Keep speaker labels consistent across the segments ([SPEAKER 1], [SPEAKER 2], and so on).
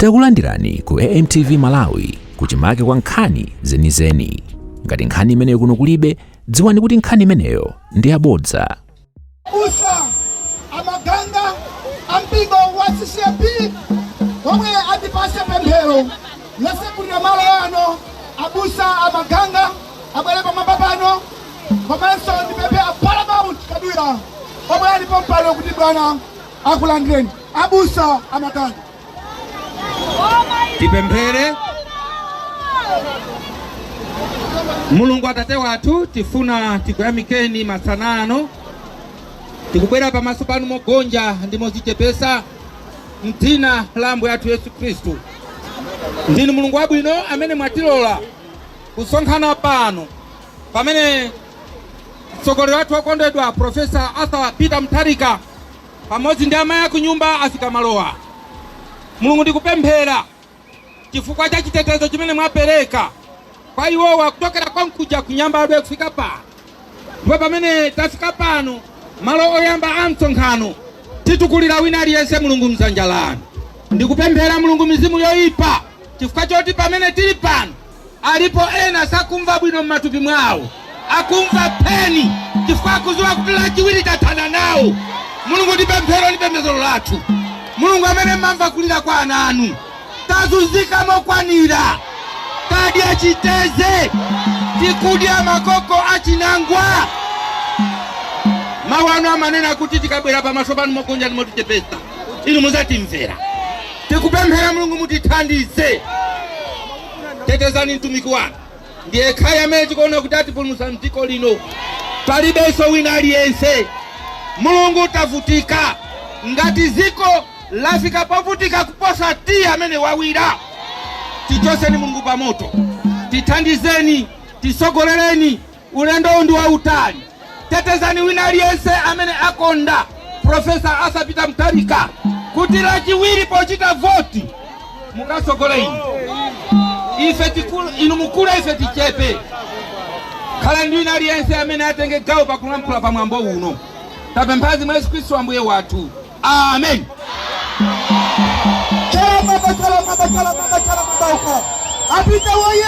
[SPEAKER 1] Takulandirani ku AMTV Malawi kuchimake kwa nkhani zenizeni. Ngati nkhani imeneyo kuno kulibe, dziwani kuti nkhani imeneyo ndi yabodza.
[SPEAKER 2] Abusa amaganga ampingo wa CCAP omwe atipase pemphero losegulira malo ano. Abusa amaganga abwere pamwamba pano, komanso ndipemphe a Paramount Kabwira omwe alipo mpano kuti bwana akulandireni. Abusa amaganga.
[SPEAKER 3] Tipemphere. Mulungu Atate wathu, tifuna tikuyamikeni masana ano. Tikubwera pamaso panu mogonja ndi modzichepesa mdzina la Ambuye athu Yesu Khristu. Ndinu Mulungu wabwino amene mwatilola kusonkhana pano pamene mtsogoleri wathu wokondedwa Profesa Arthur Peter Mutharika pamodzi ndi amayi akunyumba afika malowa. Mulungu, ndikupemphera chifukwa cha chitetezo chimene mwapereka kwa iwowa kuchokera konkuja kunyambadwe kufika pano. Ndipo pamene tafika pano, malo oyamba a msonkhano, titukulira wina aliyense, Mulungu, mdzanja lanu. Ndikupemphera, Mulungu, mizimu yoyipa, chifukwa choti pamene tili pano alipo ena sakumva bwino m'matupi mwawo, akumva pain chifukwa akudziwa kuti Lachiwiri tathana nawo. Mulungu, ndi pemphero ndi pembedzero lathu, Mulungu amene mmamva kulira kwa ana anu, tazunzika mokwanira, tadya chiteze, tikudya makoko achinangwa. Mawu anu amanena kuti tikabwera pamaso panu mogonja ndi motichepesa, inu muzatimvera. Tikupemphera, Mulungu, mutithandize. Tetezani mtumiki wanu, ndiye khaya amene tikuona kuti atipulumutsa mdziko lino, palibenso wina aliyense. Mulungu, tavutika. Ngati ziko lafika povutika kuposa tiyi amene wawira, tichoseni, Mulungu, pamoto. Tithandizeni, tisogolereni, ulendo ndi wautali. Tetezani wina aliyense amene akonda Profesa Arthur Peter Mutharika, kuti Lachiwiri pochita voti mukasogole inu, ife tikulu, inu mukule, ife tichepe. Khala ndi wina aliyense amene atenge gawo pakulankhula pamwambo uno. Tapemphazi mwa Yesu Khristu Ambuye wathu, amen.
[SPEAKER 2] Chala mama, chala mama, chala mama, chala mama uko. Apita woye!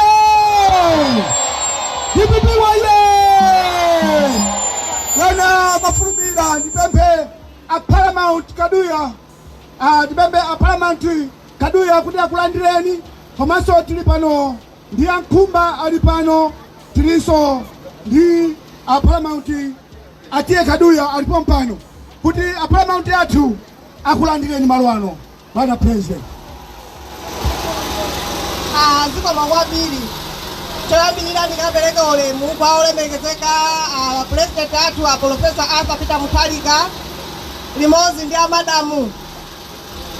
[SPEAKER 2] DPP woye! Bwana mafulumira, ndipemphe a Paramount Kaduya, ndipemphe a Paramount Kaduya kuti akulandireni, komanso tili pano ndi ankhumba ali pano, tilinso ndi a Paramount Atiye Kaduya alipo pano kuti a Paramount athu akulandireni malo ano. Bwana President.
[SPEAKER 4] Zikomo kwambiri. Choyambirira ndikapereka ulemu kwa olemekezeka President athu a Profesa Arthur Peter Mutharika limodzi ndi amadamu.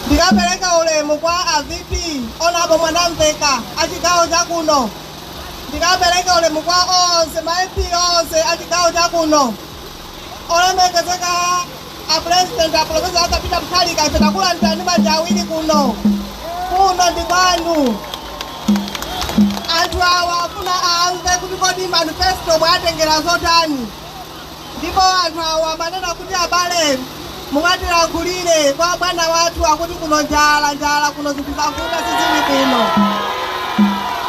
[SPEAKER 4] Ndikapereka ulemu kwa a VP Honourable Mwanamveka achigawo chakuno. Ndikapereka ulemu kwa onse ma MP onse achigawo chakuno. Olemekezeka a President a Profesa Arthur Peter Mutharika, ife takulandirani ndi manja awiri kuno. Kuno ndi kwanu. Anthu awa afuna amve kuti kodi manifesto mwatengera zotani, ndipo anthu awa amanena kuti abale mungatilankhulire kwa bwana wathu, akuti kuno njala, njala kuno, zinthu zavuta, sizili bwino.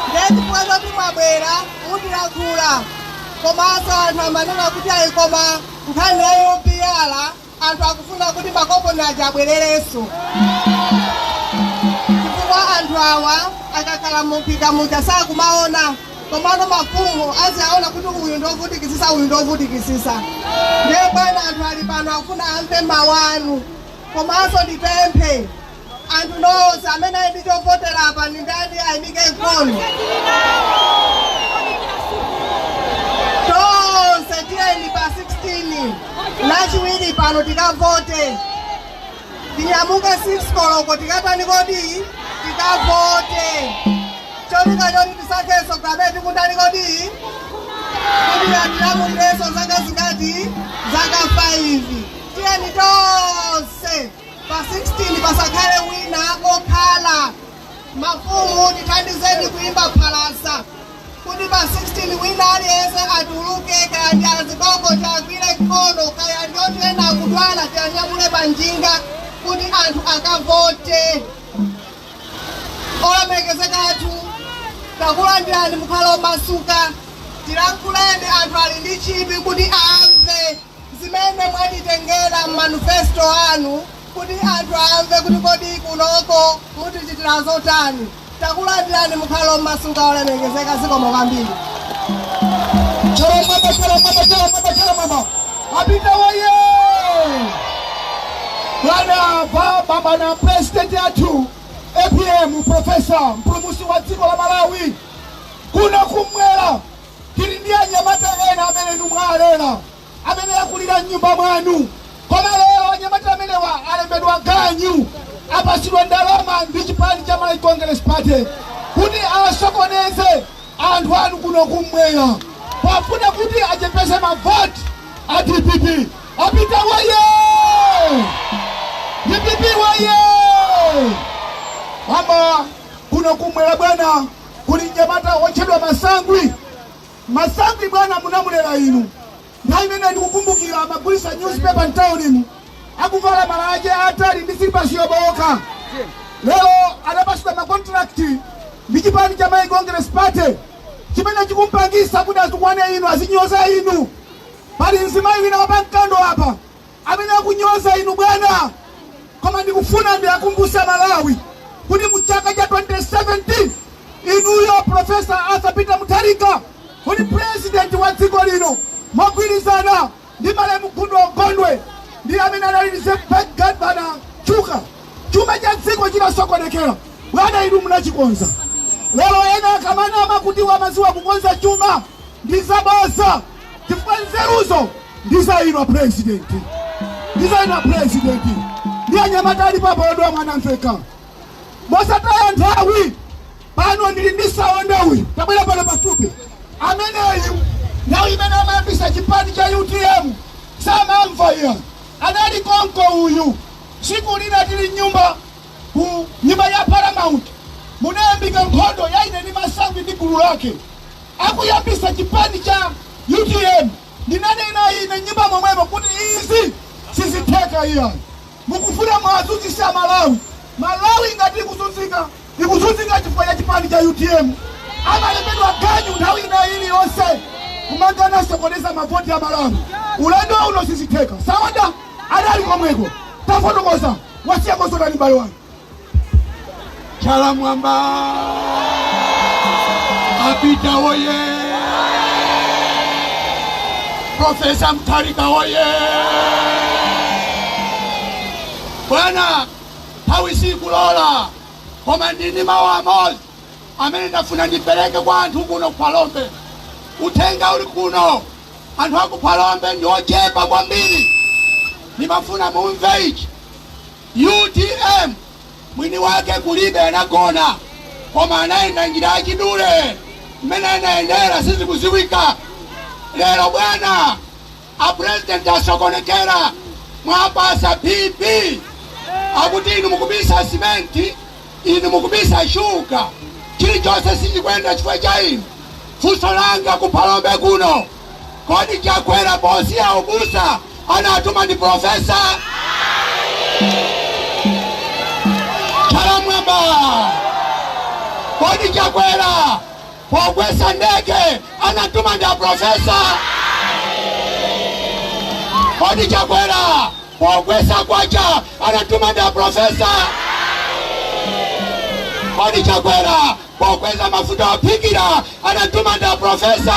[SPEAKER 4] Ndiye chifukwa choti mwabwera mutilankhula. Komanso anthu amanena kuti ayi, koma nkhani ya UPR, anthu akufuna kuti makoponi aja abwererenso, chifukwa anthu awa akakhala mumphika muja sakumaona, komano mafumu aziaona kuti uyu ndovutikisisa, uyu ndovutikisisa. Ndiye bwana, anthu ali pano akufuna amve mawu anu. Komanso ndipemphe anthu nonse amene ali ndi chovotera apa, ndi ndani ayimike mkono? Tonse tiyeni pa 16 Lachiwiri pano tikavote. Tinyamuke 6 koloko, tikatani kodi? Tikavote. Cholinga choti tisankhenso amene tikundani kodi kuti atilamulirenso zaka zingati? Zaka 5. Tiyeni tonse pa 16, pasakhale wina okhala. Mafumu, tithandizeni kuimba phalasa kuti pa 16 wina aliyense atuluke, kaya ndi azigogo tiagwire mkono, kaya ndi oti ena akudwala tianyamule pa njinga kuti anthu akavote. Olemekezeka athu, takulandirani, mukhale omasuka, tilankhuleni. Anthu ali ndi chidwi kuti amve zimene mwatitengera m'manifesto anu, kuti anthu amve kuti kodi kunoko mutichitira zotani. Takulandirani, mukhale omasuka, olemekezeka. Zikomo kwambiri.
[SPEAKER 2] Chala mwamba, chala mwamba, chala mwamba, chala mwamba! Apita waye! Bwana baba, bwana President athu APM, Profesa, mpulumutsi wa dziko la Malawi. Kuno kumwera tili ndi anyamata ena amene inu mwalera, amene akulira mnyumba mwanu, koma lero anyamata amenewa alembedwa ganyu, apasidwa ndalama ndi chipani cha Malawi Congress Party kuti asokoneze anthu anu kuno kumwera, pofuna kuti achepese mavoti a DPP. Apita waye! DPP waye! Mama, kuno kumwera bwana kuli mnyamata wotchedwa Masangwi. Masangwi bwana munamulera inu. Nthawi imene ndikukumbukira amagulisa newspaper mtaunimu, akuvala malaya atali ndi silipasi yobowoka. Lero adapasidwa macontract ndi chipani cha Malawi Congress Party, chimene chikumpangisa kuti azikwane inu, azinyoza inu. Pali mzimayi wina wapamkando apa amene akunyoza inu bwana, koma ndikufuna ndiakumbuse Malawi kuti mu chaka cha 2017 inuyo Profesa Arthur Peter Mutharika kuti president wa dziko lino, mogwirizana ndi malemu Goodall Gondwe ndi amene anali Reserve Bank Governor Chuka, chuma cha dziko chinasokonekera bwana, inu munachikonza. Lero ena akamanama kuti wamaziwa kukonza chuma, ndi zaboza, chifukwa nzeruzo ndi za inu a president, ndi za inu a president ndi anyamata ali papo mwana mfeka. Mosataya nthawi, pano ndili ndi Saonda uyu, tabwera pano pafupi. Ameneyu nthawi imene amayambisa chipani cha UTM samamva iya, anali konko uyu. Siku lina tili nyumba, ku nyumba ya Paramount, munayambika nkhondo ya ine ndi Masangwi ndi gulu lake akuyambisa chipani cha UTM. Ndinanena ine nyumba momwemo kuti izi sizitheka iya, mukufuna mwazunzisa Malawi. Malawi ngati ikuzunzika, ikuzunzika chifukwa cha chipani cha UTM. Amalembedwa ganyu nthawi ina iliyonse kumangana sokoneza mavoti ya Malawi. Ulendo uno sizitheka. Sawanda adali komweko, tafotokoza, wasiya kozotani m'bale wanu?
[SPEAKER 5] Chala mwamba! Apita woye! Profesa Mutharika woye! Bwana, nthawi sikulola, koma ndini mawu amodzi amene ndafuna ndipereke kwa anthu kuno kuPhalombe. Uthenga uli kuno, anthu akuPhalombe ndi ochepa kwambiri, ndimafuna mumve ichi. UTM mwini wake kulibe, anagona, koma anayenda njira yachidule. Mmene anayendera sizikuziwika. Lero bwana apresident asokonekera, mwapasa PP, akuti inu mukubisa simenti, inu mukubisa shuga, chilichonse sichikwenda chifukwa cha inu. Funso langa kuPhalombe kuno, kodi Chakwera posiya ubusa anatuma ndi profesa? Chalamwamba! Kodi Chakwera pogwesa ndege anatuma ndi aprofesa? Kodi Chakwera pogwesa kwacha anatuma ndi aprofesa? Kodi Chakwera pokweza mafuta ophikira anatuma ndi aprofesa?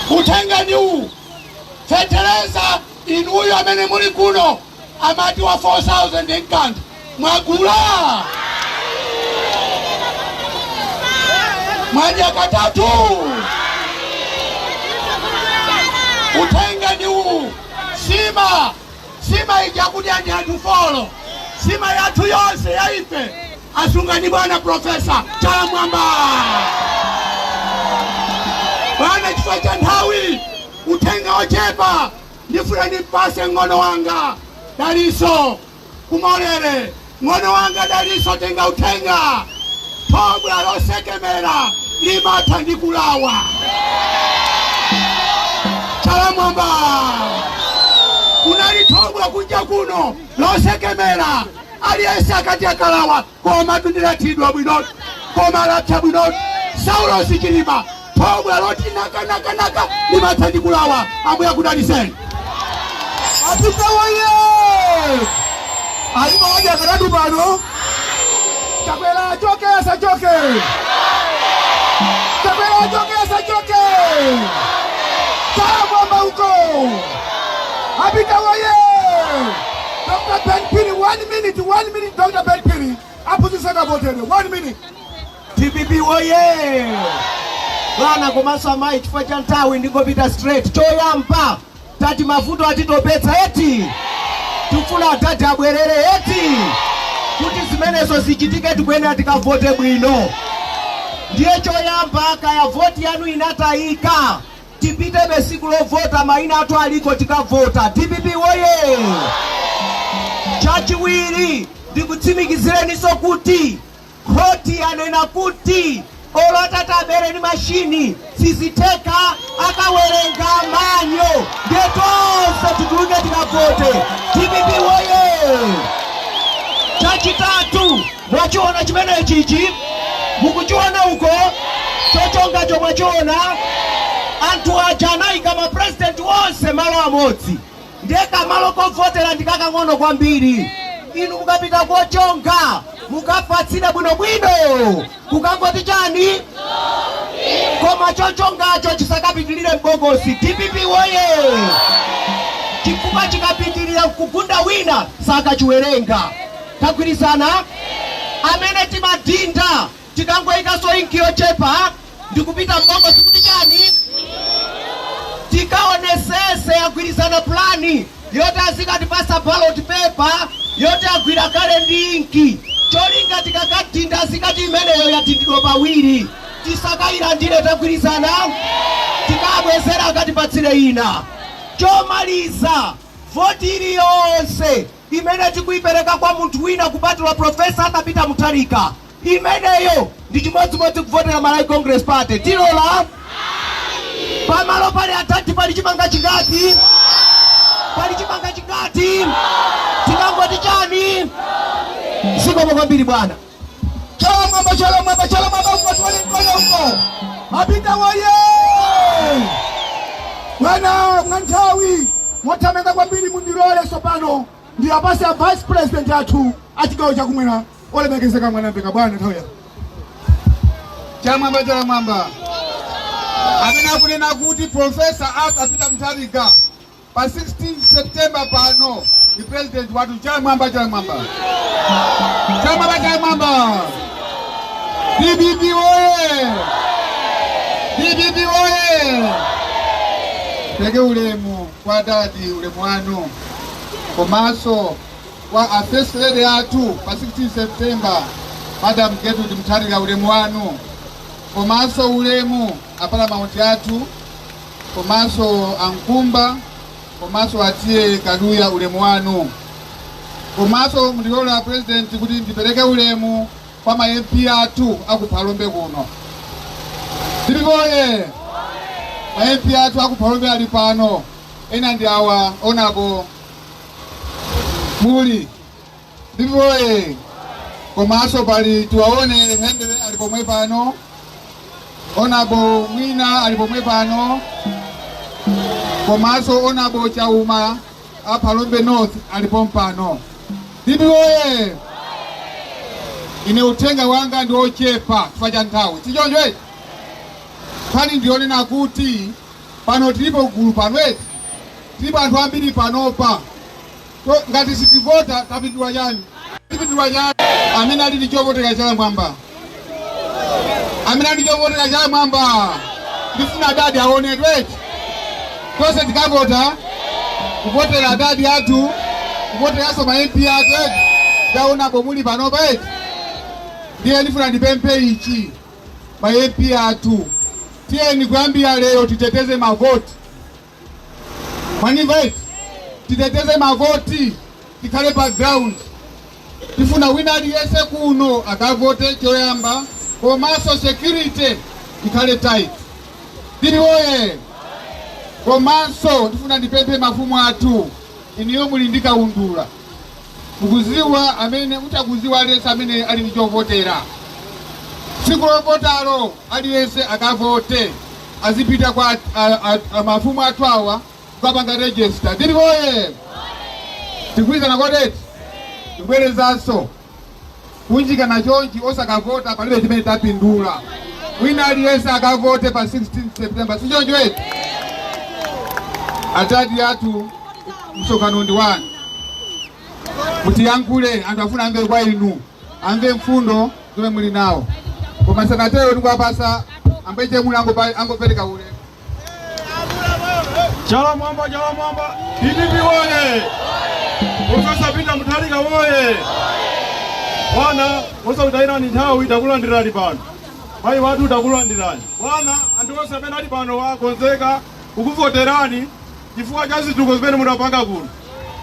[SPEAKER 5] Uthenga ndi uwu: fetereza, inuyo amene muli kuno, amati wa 4000 mkanthu, mwagula? Mwadya katatu? Uthenga ndi uwu: sima, sima ija kudya ndi anthu 4, sima yathu yonse ya ife asungani bwana profesa. Chalamwamba! Bwana, chifukwa cha nthawi, uthenga ochepa, ndifuna ndipase ng'ono wanga Daliso Kumolere. Ng'ono wanga Daliso, tenga uthenga. Thobwa losekemera limatha ndi kulawa. Chalamwamba! Kunali thobwa kunja kuno losekemera. Aliyense akati akalawa, koma tundilathidwa bwinotu, koma alapsa bwinotu. Saulosi Chilima, thobwa loti nakanakanaka limatha ndi kulawa. Ambuye akudaliseni.
[SPEAKER 2] Apita woye! Alipo waja katatu pano. Chakwera achoke asachoke? Chakwera achoke asachoke? Chala mwamba huko. Apita woye! Dr. Ben Phiri, 1 minute, 1 minute, Dr. Ben Phiri. Aphunzitsa kavotere, 1 minute.
[SPEAKER 6] DPP woye! Bwana komanso amayi, chifukwa cha nthawi ndingopita straight. Choyamba, tati mavuto atitopetsa eti? Tifuna atati abwerere eti? Kuti zimenezo zichitike, tikuyenera tikavote bwino. Ndiye choyamba, kaya voti yanu inatayika, tipitebe siku lovota, mayina athu aliko, tikavota. DPP woye! Chachiwiri, ndikutsimikizireniso kuti khoti yanena kuti olo atati abere ndi mashini sizitheka, akawerenga manual. Ndiye tonse tituluke tikavote. DPP woye! Chachitatu, mwachiona chimenechichi? Mukuchiona uko chochongacho? Mwachiona? Anthu aja anayika mapurezidenti onse malo amodzi, ndiye kamalo kovotera ndikakang'ono kwambiri. Inu mukapita kochonga, mukafatsire bwinobwino, kukangoti chani, koma chochongacho chisakapitilire mbokosi. DPP woye! Chifukwa chikapitilira kugunda wina, sakachiwerenga. Tagwirizana? Amene timadinda, tikangoyikaso inki yochepa ndikupita mbokosi kuti chani, tikaonesese agwirizana plan yoti azikatipasa ballot paper yoti agwira kale ndi inki, cholinga tikakadinda azikati imeneyo yadindidwa pawiri. Tisakayilandire. Tagwirizana? Tikabwezera akatipatsire ina. Chomaliza, voti iliyonse imene tikuyipereka kwa munthu wina kupatula Professor Arthur Mutharika, imeneyo ndi chimodzimodzi kuvotera Malawi Congress Party. Tilola? Pamalo pali atati pali chimanga chingati? Pali chimanga chingati? Tikangoti chani? Zikomo kwambiri, bwana.
[SPEAKER 2] Chala mwamba, chala mwamba, chala mwamba uko, tuone mkono uko. Apita woye! Bwana, mwanthawi mothamanga kwambiri, mundilole sopano ndi apase a vice president athu a chigawo chakumwera, olemekezeka Mwanamveka. Bwana, nthawi yako.
[SPEAKER 7] Chamwamba, chamwamba. Amene akunena kuti Professor Arthur Peter Mutharika pa 16 September pano ndi president wathu, chamwamba, chamwamba, chamwamba, chamwamba. DPP woye! DPP woye! Teke ulemu kwa dadi, ulemu wanu, komanso kwa a first lady athu pa 16 September, Madam Gertrude Mutharika, ulemu wanu, komanso ulemu a paramount athu, komanso ankumba, komanso atiye Kaduya, ulemu wanu. Komanso mundilola, president, kuti ndipereke ulemu kwa ma MP athu akuphalombe kuno. Tilipoye ma MP athu akuphalombe ali pano, ena ndi awa, onako muli ndipoye, komanso pali tiwaone Hendere ali pomwe pano, onabo Mwina ali pomwe pano, komanso onabo Chauma aphalombe North alipo mpano. Ndipoye, ine uthenga wanga ndi ochepa chifukwa cha nthawi, sichoncho eti? Nkhani ndionena kuti pano tilipo gulu pano eti, tilipo anthu ambiri panopa. So, ngati sitivota, tapindula chani? Tipindula chani? Amene ali ndi chovotera, chala mwamba. Amene ali ndi chovotera, chala mwamba. Ndifuna adadi aonedwe eti. Tonse tikavota, kuvotera adadi athu, kuvoteranso ma MP athu eti. Taonapo muli panopa eti. Ndiye ndifuna ndipemphe ichi, ma MP athu, tiyeni kuyambira lero titeteze mavoti. Mwanimva eti? Titeteze mavoti, tikhale pa ground. Tifuna wina aliyense kuno akavote choyamba, komanso security ikhale tight. Tili woye! Komanso ndifuna ndipemphe mafumu athu, iniyo muli ndi kaundula. Mukuziwa amene mutakuziwa aliyense amene ali ndi chovotera. Tsiku lovotalo aliyense akavote, azipita kwa mafumu athu awa kukapanga register. DPP oye! Tikugwirizana kodeti? Tikubwerezanso, kunjikana chonchi osakavota palibe chimene tapindula. Wina aliyense akavote pa 16 September, sichoncho eti? Atati athu, msonkhano ndi wanu, mutiyankhule. Anthu afuna amve kwa inu, amve mfundo zomwe muli nawo. Koma sakatero, ndikuwapasa ambuye Chemuli angopereka ulemu.
[SPEAKER 8] Chala mwamba, chala mwamba! DPP woye! Professor Peter Mutharika woye! Bwana, osakutayirani nthawi, takulandirani pano. Mayi wathu, takulandirani. Bwana, anthu onse amene ali pano akonzeka kukuvoterani chifukwa cha zitukuko zimene munapanga kuno.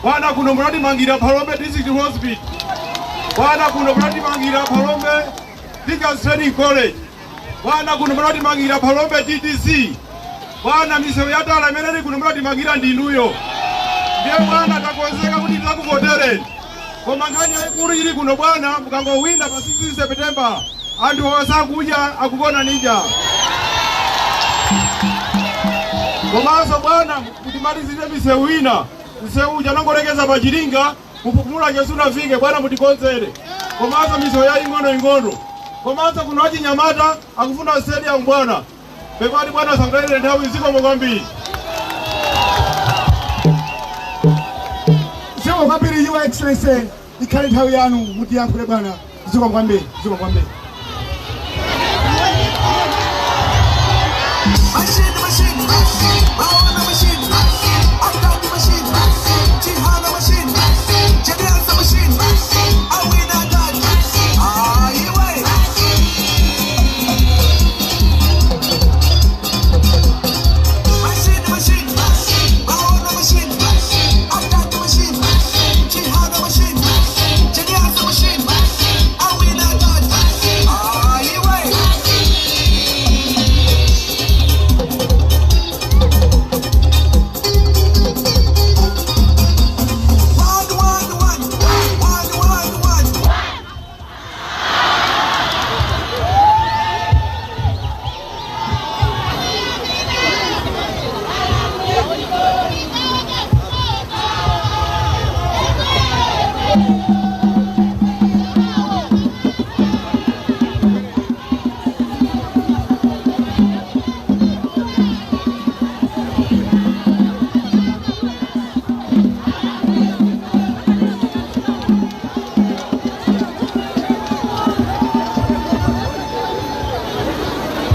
[SPEAKER 8] Bwana, kuno munatimangira Phalombe District Hospital. Bwana, kuno munatimangira Phalombe Teachers Training College. Bwana, kuno munatimangira Phalombe TTC. Bwana, misewu yatala imene ili kuno munatimangira ndinuyo. Ndiye bwana, takonzeka kuti tizakuvotereni. Koma nkhani yayikulu ili kuno, bwana, mukangowina pa 16 September, anthu osakudya akugona ninja. Komanso bwana, mutimalizire misewu ina. Msewu uja nangolekeza pa Chiringa kupumula chesunafike, bwana, mutikonzere. Komanso misewu ya ing'ono ing'ono. Komanso kuno achinyamata akufuna stadium, bwana. Pepani bwana, sakutayire nthawi, zikomo kwambiri.
[SPEAKER 2] Zikomo kwambiri, Your Excellency. Ikhale nthawi yanu, mutiyankhule bwana. Zikomo kwambiri, zikomo kwambiri.
[SPEAKER 9] Machine, machine, Bawana machine, Akati machine, Chihana machine, Chediansa machine, Awina God, Ah, Iwe. Machine, machine, Bawana machine, Akati machine, Chihana machine, Chediansa machine, Awina God, Ah, Iwe. One, one, one, one, one, one.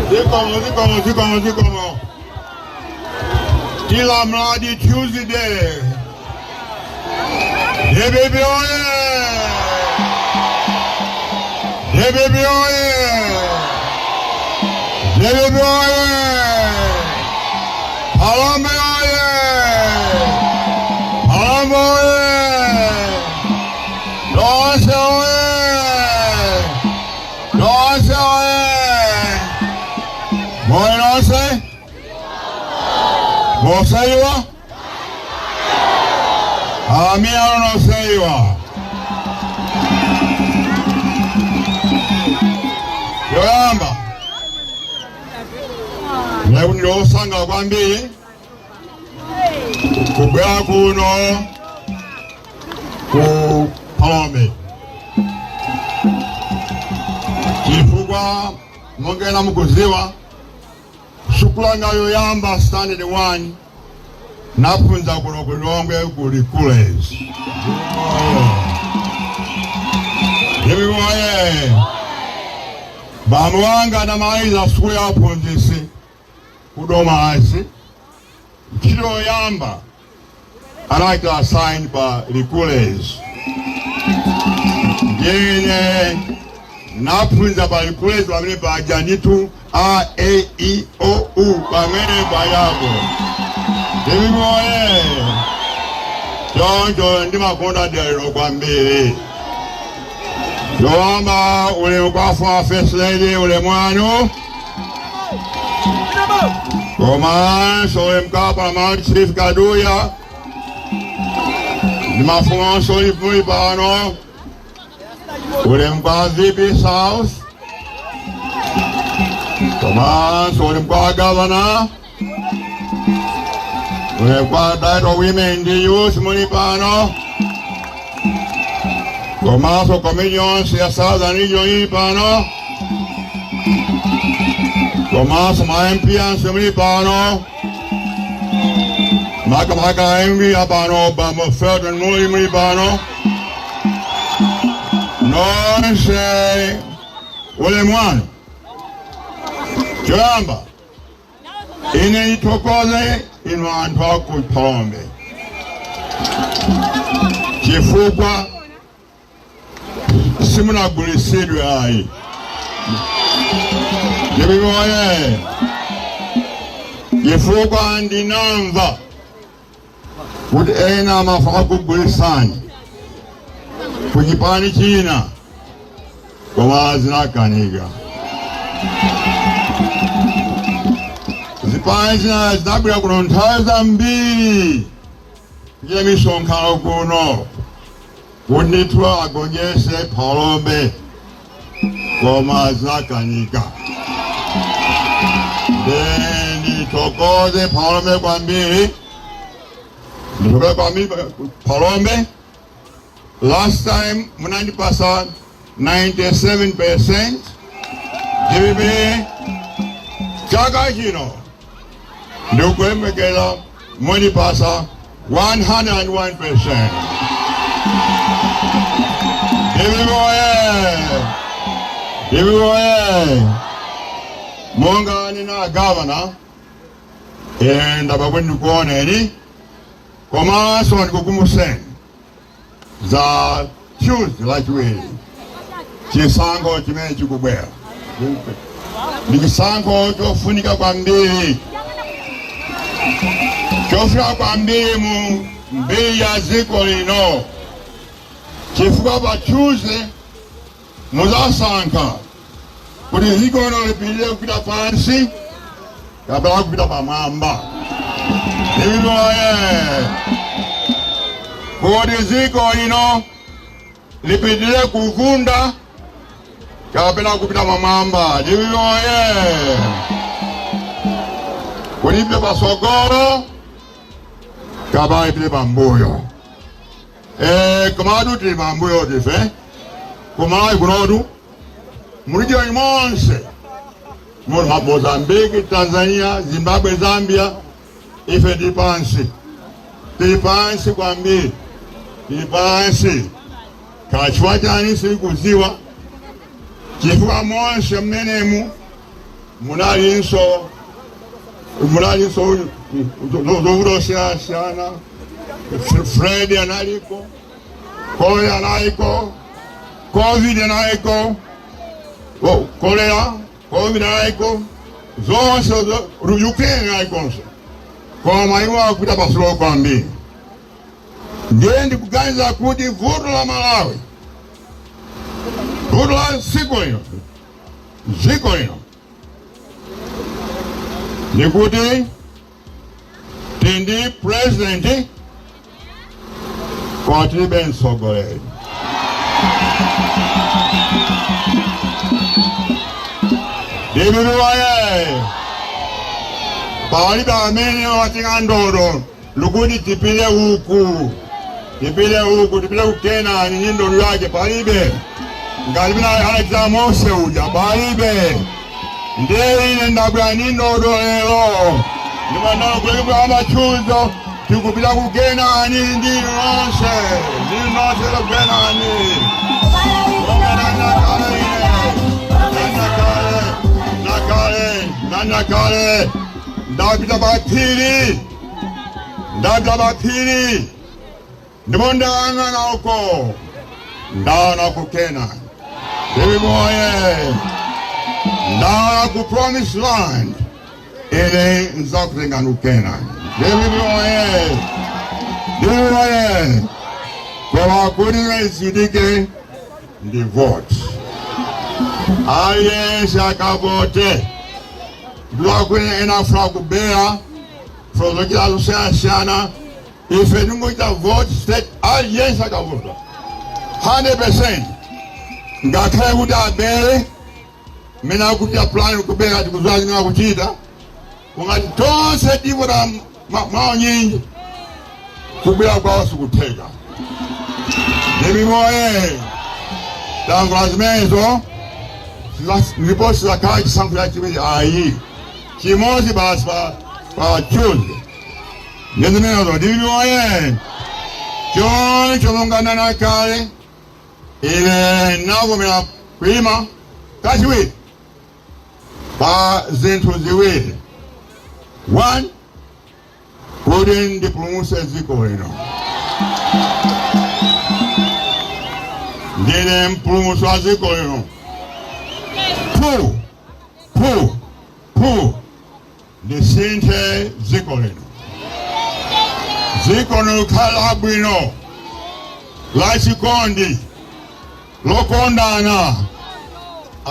[SPEAKER 5] Zikomo, zikomo, zikomo, zikomo. Kila mradi Tuesday. DPP oye! DPP oye! DPP oye! Phalombe oye! Phalombe oye! Tonse oye! Tonse oye! Moyo nonse? Moseiwa? Amia noseiwa. Yoyamba. Leo ndosanga kwambiri kubwera kuno ku Phalombe chifukwa mongena mukuziwa, sukulu yanga yoyamba, standard 1, naphunza kuno ku Lilongwe ku Likulezi. Ndivimoye bambo wanga anamaliza sukulu ya aphunzitsi ku Domasi. Ntchito yoyamba anachita assign pa Likulezi. Ndine naphunza pa Likulezi pamene paja ndithu, a e i o u, pamene pajapo. Ndivimoye choncho, ndimakonda dero kwambiri. Yoyamba, ulemu kwa former First Lady, ulemu wanu. Komanso ulemu kwa Paramount Chief Kaduya. Ndi mafumu onse muli pano, ulemu kwa VP South, komanso ulemu kwa Governor, ulemu kwa Director of Women ndi Youth muli pano, komanso komiti yonse ya Southern Region ili pano, komanso ma MP anse muli pano, makamaka MP apano, Bambo Felton Muli, muli pano nonse, ulemu wanu. Choyamba ine ndithokoze inu anthu aku Phalombe chifukwa simunagulitsidwe ayi. DPP oye! Chifukwa ndinamva kuti ena amafuna kugulitsani kuchipani china, koma zinakanika. Zipani zina zinabwera kuno nthawi zambiri kuchita misonkhano kuno kuti ndithu agonjetse Phalombe, koma zinakanika. Ndithokoze Phalombe kwambiri, ndithokoze kwambiri Phalombe. Last time munandipasa 97% DPP. Chaka chino ndikuyembekeza mundipasa 101%. DPP oye! DPP oye! Monga nina governor, ndabwera kuti ndikuoneni komanso ndikukumbutseni za Tuesday, Lachiwiri, chisankho chimene chikubwera ndi chisankho chofunika kwambiri, chofunika kwambiri mu mbiri ya dziko lino, chifukwa pa Tuesday muzasankha kuti dziko lino lipitire kupita pansi kapena kupita pamwamba. DPP oye! Kuti dziko lino lipitire kuvunda kapena kupita pamwamba. DPP oye! Kuti lipite pasogolo kapena lipite pambuyo. Komatu tili pambuyo tife kumalawi kunotu, mu region monse muli ma Mozambique, Tanzania, Zimbabwe, Zambia, ife tili pansi, tili pansi kwambiri, tili pansi. Kachifukwa chani sikuziwa, chifukwa monse mmenemu munalinso zovuta osiyanasiyana. Freddy analiko, cholera analiko, COVID analiko, cholera, COVID analiko, zonse Ukraine analikonso, koma iwo akupita pa slow kwambiri. Ndiye ndikuganiza kuti vuto la Malawi, vuto la dziko lino ndikuti tili ndi president koma tilibe mtsogoleri. DPP oye! Palibe amene watenga ndodo lukuti tipite uku, tipite uku, tipite ku Kenani ndi ndodo yake, palibe. Ngati pina Alexander Mose uja, palibe. Ndiye ine ndabwera ndi ndodo lero, ndimandano kulekera amachuzo, tikupita ku Kenani ndi nonse, ndi nonse ku Kenani. Nakale ine nakale nakale nanakale ndapita paphiri, ndapita paphiri ndipo ndayang'ana uko, ndaona ku Kenani. DPP oye! Ndaona ku promised land. Ine nzakutenga ku Kenani. DPP oye! DPP oye! Koma kuti zichitike ndi vote, aliyense akavote. Ndiwakwene ena afuna kubera, zochita zosiyanasiyana. Ife tingoita vote straight, aliyense akavota 100%, ngakhale kuti abere mmene akuti plan kubera, tikuziwa zimene akuchita. Kungati tonse tivota mwawo nyinji, kubera kwawo sikutheka. DPP woye! Tangula zimenezo, ndipo sizakhala chisankho chachiwiri ayi, chimodzi basi pa Tuesday. Ngezimenezo. DPP woye! Choncho monganana kale, ine navomera kuima kachiwiri pa zinthu ziwiri. One, kuti ndipulumutse dziko lino. Ndine mpulumutsi wa dziko lino. Two, two, two, ndisinthe dziko lino, dziko likhala bwino, lachikondi, lokondana,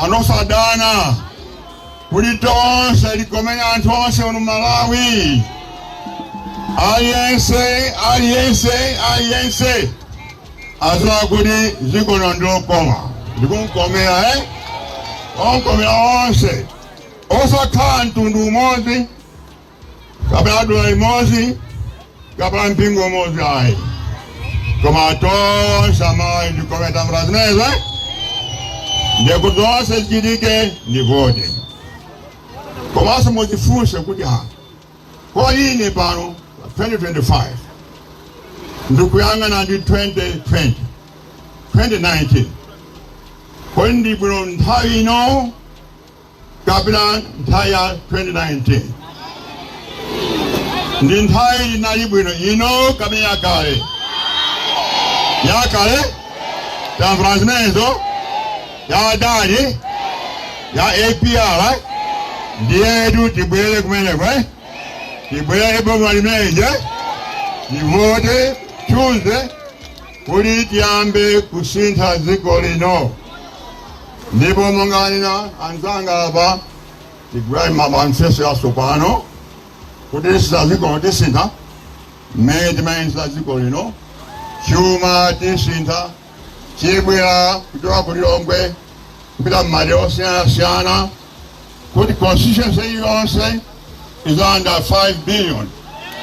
[SPEAKER 5] anosadana, kuti tonse likomene, anthu onse uno Malawi, aliyense, aliyense, aliyense aziwa kuti dziko lino ndilokoma, ndikunkomera, eh? Onkomera onse, osakhala mtundu umodzi kapena dula limodzi kapena mpingo umodzi ayi, koma tonse Amalawi ndikomera. Tambula zimenezo, eh? Ndikuti zonse zichitike ndi voti. Komanso mudzifunse kuti, ha, kodi ine pano 2025 ndikuyang'ana ndi 2020, 2019, kodi ndi bwino nthawi ino kapena nthawi ya 2019? Ndi nthawi inali bwino ino kapena yakale? Yakale. Tamvera zimenezo, ya adali ya APR. Ndiyetu tibwere kumeneko, eh? Tibwere boma limeneje, tivote Tuesday kuti tiyambe kusintha dziko lino. Ndipo monga nina anzanga apa, tigwira manifesto yatsopano kuti tisintha dziko, tisintha mmene timayendetsa dziko lino. Chuma tisintha, chibwera kuchoka ku Lilongwe kupita m'madera osiyanasiyana, kuti constituency iliyonse is under 5 billion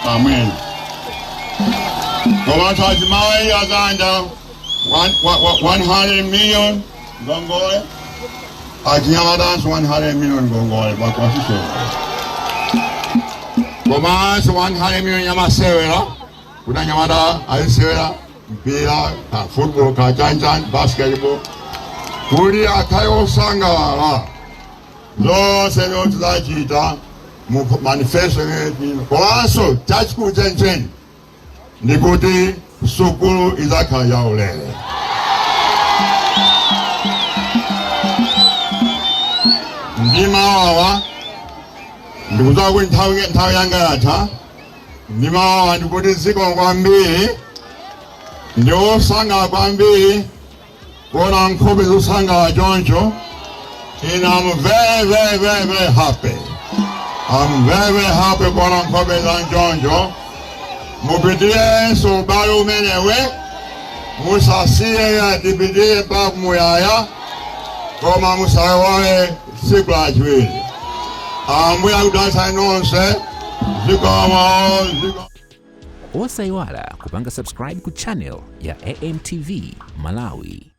[SPEAKER 5] pamwezi, komanso azimayi azanda 100 million ngongole, achinyamatanso 100 million ngongole pa constituency, komanso 100 million yamasewera, kuti anyamata azisewera mpira ka football, ka chanchan, basketball, kuti akhale osangalala. Zonse zoti zachita mu manifesto imene. Komanso chachikulu chenicheni ndikuti sukulu izakhala yaulere. Ndi mawawa, ndikudziwa kuti nthawi yanga yatha. Ndi mawawa ndikuti zikomo kwambiri, ndi osangalala kwambiri kuona nkhope zosangalala choncho. And I'm very, very, very, very happy. I'm very, very happy kuona nkhope za choncho. Mupitirenso ubale umenewe, musasiye, tipitire mpaka kumuyaya, koma musaiwale tsiku lachiwiri. Ambuye akudalitsani nonse. Zikomo, zikomo.
[SPEAKER 1] Osayiwala kupanga subscribe ku channel ya AMTV Malawi.